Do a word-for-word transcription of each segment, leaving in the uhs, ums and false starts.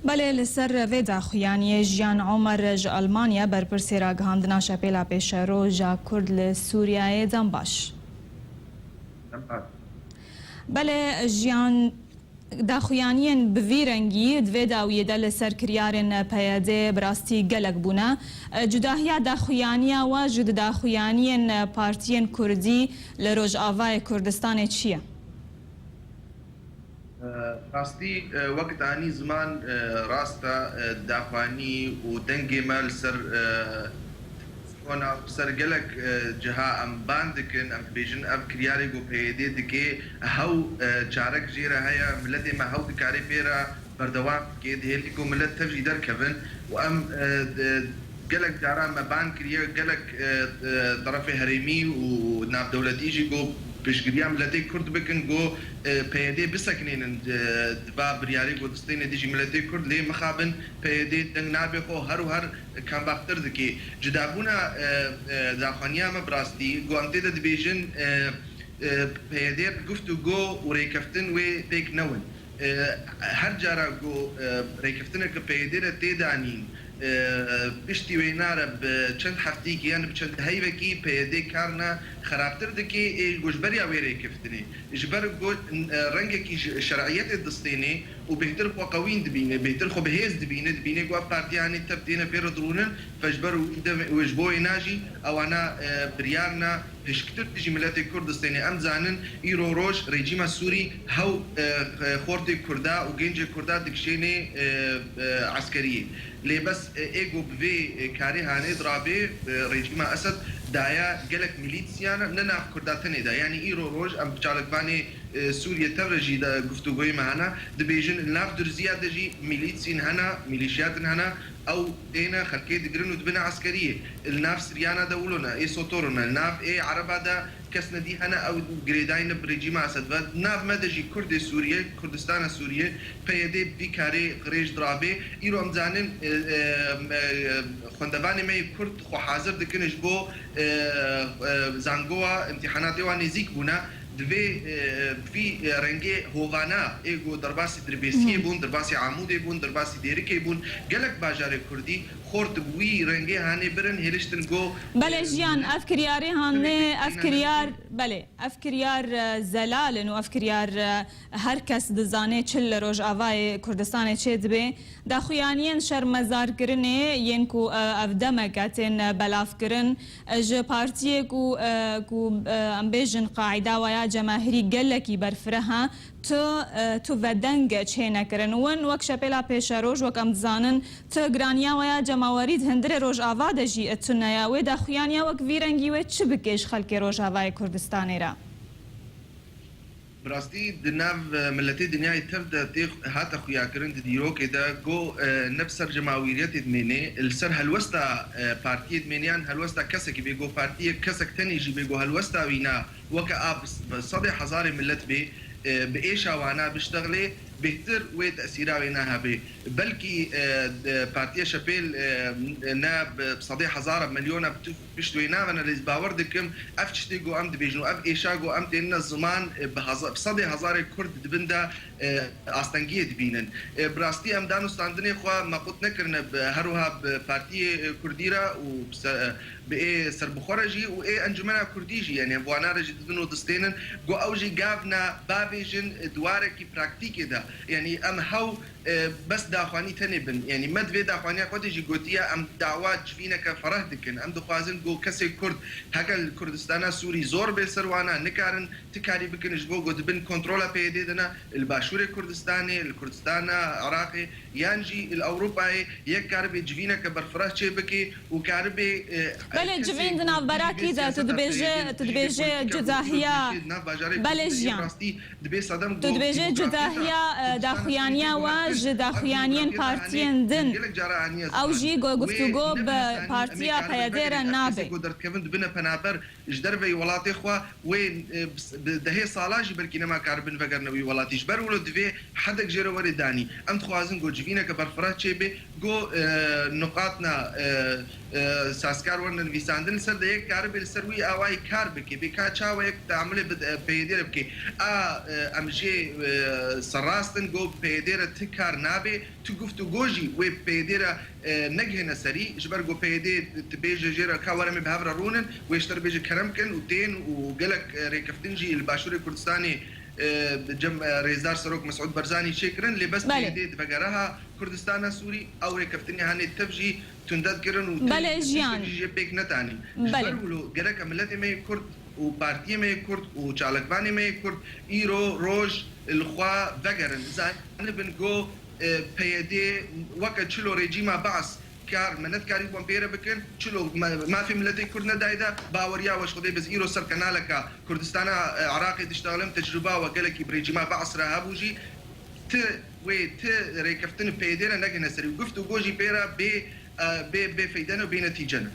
Belê, li ser vê daxuyaniyê Jiyan Omer ji Almanya, berpirsê ragihandina Şepêla Pêşeroja Kurd li Sûriyeyê, dem baş. Belê, Jiyan, daxuyaniyên bi vî rengî di vê dawiyê de li ser kiryarên P Y D bi rastî gelek bûne. Cudahiya daxuyaniya we ji di daxuyaniyên partiyên Kurdî li Rojavayê Kurdistanê çi ye? Rastî, wek te anî ziman, rast e, daxuyanî û dengê me li ser televîzyona û ser gelek ciha em ban dikin, em dibêjin ev kiryarê ku P Y D dike, hew çarek jê re heye, miletê me hew dikarê pê re berdewam bike, dihêlî ku milet tev jî derkevin û em gelek caran me ban kiriye, gelek, e, e, terefê herêmî û navdewletî jî got piştgiriya miletê Kurd bikin, got, e, P Y D bisekinênin, e, di va biryarê ku distêne dijî miletê Kurd, lê mixabin P Y D deng nabe xwe her û her kambaktir dike. Cudabûna, e, e, daxwaniya me bi rastî, ku em tê de dibêjin, e, e, P Y D bi guftûgo û rêkeftin wê pêk newin. E, her cara ku, e, rêkeftineke P Y D re tê danîn, e, piştî wêna re bi çend hefteyekî yan bi çend heyvekî P Y D karine xerabtir dike, ê ku ji beriya wê rêkeftinê. Ji ber ku, e, rengekî ji şer'iyetê distênê û bêhtir xwe qewîn dibîne, bêhtir xwe bi hêz dibîne, dibîne ku ev partiyanê tev têne pê re dirûnin, fe ji ber û îde û ji bo wêna jî ewana, e, biryarna hişktir dijî miletê Kurdistanê. Em dizanin îro roj rejîma Sûrî hew, e, e, xortê Kurda û gencê Kurda dikişênê, e, e, eskeriyê. Lê bes, e, ê ku bi vê, e, karê hanê dirabê, e, rejîma Esed daya gelek milîtîsyan ne nav Kurda tenê de. Yanî îro roj em bi çalakvanê, e, Sûriye tev re jî de guftûgoyê me hene, dibêjin li nav Durziya de jî milîtîsîn hene, milîşiyatên hene, ew têne xelkê digirin û dibine eskeriyê. Li nav Siryana de wilo ne, ê Sotoro ne, li nav ê Ereba de kes nedî hene, ew girêdayî ne bi rejîma Esed ve. Di nav me de jî Kurdê Sûriye, Kurdistana Sûriye, P Y D bi vî karê qirêj dirabê. Îro em dizanin, e, e, e, xwendevanê me yê Kurd xwe hazir dikin ji bo, e, e, zangowa, îmtîhanatê wan nêzîk bûne. Divê, e, vî, e, rengê hovana ê ku derbasî Dirbêsiyê bûn, derbasî Amûdê bûn, derbasî Dêrikê bûn, gelek bajarê Kurdî xort bi wî rengê hanê birin, hêliştin go, Belê e, Jiyan, ev kiryarê hanê, ev kiryar, belê, ev kiryar, e, zelal in û ev kiryar, e, her kes dizane çi li Rojavayê Kurdistanê çê dibe. Daxuyaniyên şermezarkirinê yên ku, e, ev demeke tên, e, belavkirin, e, ji partiyê ku, e, ku, e, em bêjin qaîda we ya cemahirî gelekî berfireh e, tu, e, tu vedeng çê nekirin. Win wek Şepêla Pêşeroj, wek em dizanin, tu giraniya we ya cemawerî di hundirê Rojava de jî, e, tune ye. Wê daxuyaniya wek vî rengî wê çi bike ji xelkê Rojavayê Kurdistanê re? Bi rastî di nav, e, miletê dinyayê tev de tê hate xuyakirin di dîrokê de ku, e, ne bi ser cemawîriyetê dimêne, li ser helwesta, e, partiyê dimêne yan helwesta kesekî bê ku partiyek kesek tenê jî bê ku helwesta wî na weke a bi, bi sedê hezarê milet bê, e, bi êşa wana biştexilê, bêhtir wê tesîra wê nehebe. Belkî, e, de, partiya Şepêl, e, ne bi sedê hezara, milyona bi tu pişt wê navene, lê ez bawer dikim, ev tiştê ku em dibêjin û ev êşa ku em tênine ziman, e, bi heza-, bi sedê hezarê Kurd di bin de, e, astengiyê dibînin. E, bi rastî em danûstandinê xwe meqût nekirine bi, her wiha bi partiyê, e, Kurdî re û bi se-, bi ê serbixwe re jî û ê Encumena Kurdî jî, yanî em wana re jî didin û distênin ku ew jî gavna bavêjin, e, di warekî praktîkê de. Yanî em hew e, bes daxuyanî tenê bin. Yanî me di vê daxuyaniya xwe de jî gotiye, em dawa civîneke fereh dikin. Em dixwazin ku kesê Kurd heke li Kurdistana Sûrî zor bê ser wana, nikarin ti karî bikin ji bo ku di bin kontrola P Y D de ne, li Başûrê Kurdistanê, li Kurdistana Iraqê yan jî li Ewropayê yek karibe civîneke berfireh çê bike û karibe, e, Belê, civîn di navbera kî de, tu dibêje, tu dibêje cudahiya, belê Jiyan. Tu dibêje cudahiya, e, daxuyaniya we ji daxuyaniyên partiyên din. Ew jî go-, guftûgo bi partiya P Y D re nabe. Ku derdikevin dibine penaber ji derveyî welatê xwe, wê, e, bi dehê sala jî belkî nema karibin vegerine wî welatî. Ji ber wilo divê hedek jê re were danî. Em dixwazin ku civîneke berfireh çêbe, ku, e, nuqatna, e, e, sazkar werne nivîsandin, li ser de yek karibe li ser wî awayî kar bike, bê ka çawa yek teamulê bi, e, P Y D re bike. A, e, em jê, e, serrast rast in, got P Y D re ti kar nabe, tu guftûgo jî wê P Y D re, e, negihine serî, ji ber ku P Y D dibêje jê re ka were me bi hev re rûnin, wê ji te re bêje kerem kin û tên û gelek, e, rêkeftin jî li Başûrê Kurdistanê, e, cem, e, Rêzdar Serok Mesûd Barzanî çêkirin, lê bes Belê. P Y D divegere ha Kurdistana Sûrî, ew rêkeftinê hanê tev jî tundet kirin û tu Belê, tiştekî jiyan. Jî jê pêk netanî. Ji Belê. Ber wilo gereke miletê me yê Kurd û partiyê me yê Kurd û çalakvanê me yê Kurd îro roj li xwe vegerin. Zanibin ku, e, P Y D weke çilo rejîma Baas kar me nedikarîbûn pê re bikin, çilo me, mafê miletê Kurd nedayê de, baweriya we ji Xwedê biz îro ser kanaleka Kurdistana, e, Iraqê diştexilin, tecrûba we gelekî bi rejîma Baas re hebû jî, ti wê ti rêkeftin P Y D re negihine serî û guftûgo jî pê re bê, e, bê, bê feyde ne û bê netîce ne.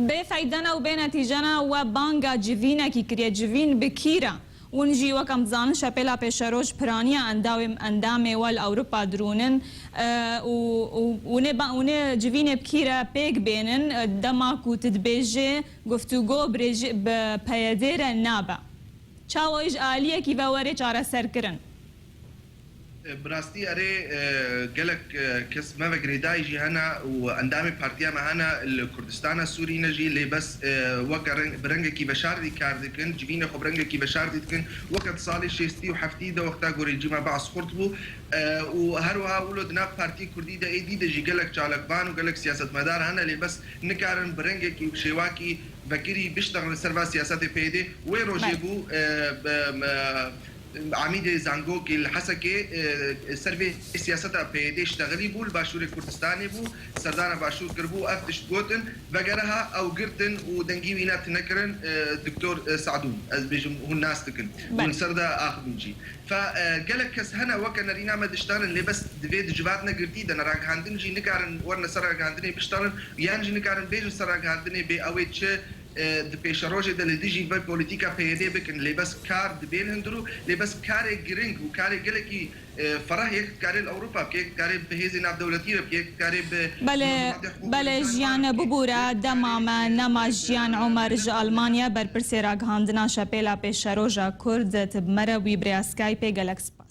Bê feyde ne û bê netîce ne, we banga civînekî kiriye. Civîn bi kî re? Hûn jî wek em dizanin şepêla pêşeroj piraniya endawê-, endamê we li Ewropa dirûnin, e, û, û, û nê ba-, û nê civînê bi kî re pêk bênin, e, dema ku tu dibêjê guftûgo bi rêjî-, bi P Y D re nabe. Çawa ji aliyekî ve were çareserkirin? Bi rastî erê, e, gelek, e, kes me ve girêdayî jî hene û endamê partiya me hene li Kurdistana Sûrî ne jî, lê bes, e, weke reng, bi rengekî veşartî kar dikin, civînê xwe bi rengekî veşartî dikin. Weke di salê şêstî û heftî de wexta ku rejîma Baas xurt bû, e, û her wiha wilo di nav Partiyê Kurdî de êdî de jî gelek çalakvan û gelek siyasetmedar hene, lê bes nikarin bi rengekî û bi şêwakî vekirî biştexilin ser va siyasetê P Y D. Wê rojê Belê. Bû, e, be-, me-, Amîdê Zangokê li Hesekê, e, ser vê siyaseta P Y D ştexilî bû, li Başûrê Kurdistanê bû, serdana Başûr kiribû, ev tişt gotin, vegere ha ew girtin û dengî wî ne tune kirin, e, Doktor, e, Sadûn, ez bêjim hûn nas dikin, Belê. Hûn ser de axivin jî. Fe, e, gelek kes hene weke nerîna me dişterin, lê bes divê di civatine girtî de ne ragihandin jî nikarin werine ser ragihandinê bişterin, yan jî nikarin bêjin ser ragihandinê bê ew ê çi, e, di pêşerojê de li dijî vê polîtîka P Y D bikin, lê bes kar dibên hundir û lê bes karê giring û karê gelekî, e, fereh yek dikarê li Ewropa bike, yek dikarê bi hêzê navdewletî re bike, yek dikarê bi Belê, mûnazemata hiqûqê Belê, însanê Jiyan, re bike, bibûre, yek dema dikarê, me e, nema e, Jiyan e, Omer ji Almanya, berpirsê ragihandina şepêla pêşeroja Kurd, tu bi me re bûyî bi rêya Skypeê, gelek spas.